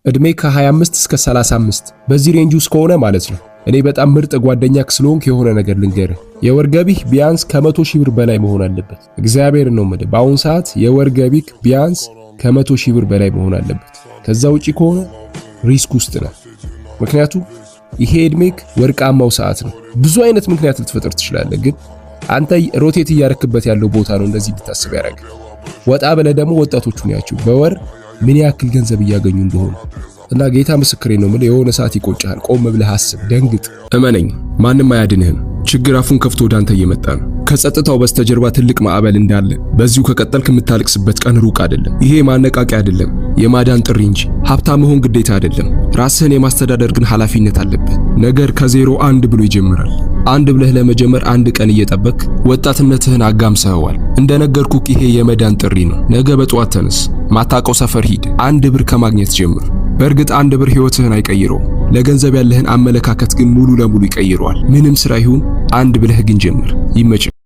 እድሜ ከ25 እስከ 35 በዚህ range ውስጥ ከሆነ ማለት ነው። እኔ በጣም ምርጥ ጓደኛክ ስለሆንክ የሆነ ነገር ልንገርህ። የወር ገቢህ ቢያንስ ከ100,000 ብር በላይ መሆን አለበት። እግዚአብሔር ነው የምልህ። በአሁን ሰዓት የወር ገቢክ ቢያንስ ከ100,000 ብር በላይ መሆን አለበት። ከዛ ውጪ ከሆነ risk ውስጥ ነህ። ምክንያቱም ይሄ እድሜክ ወርቃማው ሰዓት ነው። ብዙ አይነት ምክንያት ልትፈጥር ትችላለህ፣ ግን አንተ rotate እያረክበት ያለው ቦታ ነው እንደዚህ እንድታስብ ያደረገ። ወጣ ብለህ ደግሞ ወጣቶቹን ያቸው በወር ምን ያክል ገንዘብ እያገኙ እንደሆኑ እና ጌታ ምስክሬ ነው የምልህ፣ የሆነ ሰዓት ይቆጭሃል። ቆም ብለህ አስብ፣ ደንግጥ። እመነኝ፣ ማንም አያድንህም። ችግር አፉን ከፍቶ ወደ አንተ እየመጣ ነው። ከጸጥታው በስተጀርባ ትልቅ ማዕበል እንዳለ፣ በዚሁ ከቀጠልክ የምታለቅስበት ቀን ሩቅ አይደለም። ይሄ ማነቃቂያ አይደለም፣ የማዳን ጥሪ እንጂ። ሀብታም መሆን ግዴታ አይደለም። ራስህን የማስተዳደር ግን ኃላፊነት አለብህ። ነገር ከዜሮ አንድ ብሎ ይጀምራል። አንድ ብለህ ለመጀመር አንድ ቀን እየጠበክ ወጣትነትህን አጋምሰኸዋል። እንደነገርኩህ ይሄ የመዳን ጥሪ ነው። ነገ በጠዋት ተነስ፣ ማታውቀው ሰፈር ሂድ፣ አንድ ብር ከማግኘት ጀምር። በእርግጥ አንድ ብር ህይወትህን አይቀይረውም። ለገንዘብ ያለህን አመለካከት ግን ሙሉ ለሙሉ ይቀይረዋል። ምንም ስራ ይሁን አንድ ብለህ ግን ጀምር። ይመችህ።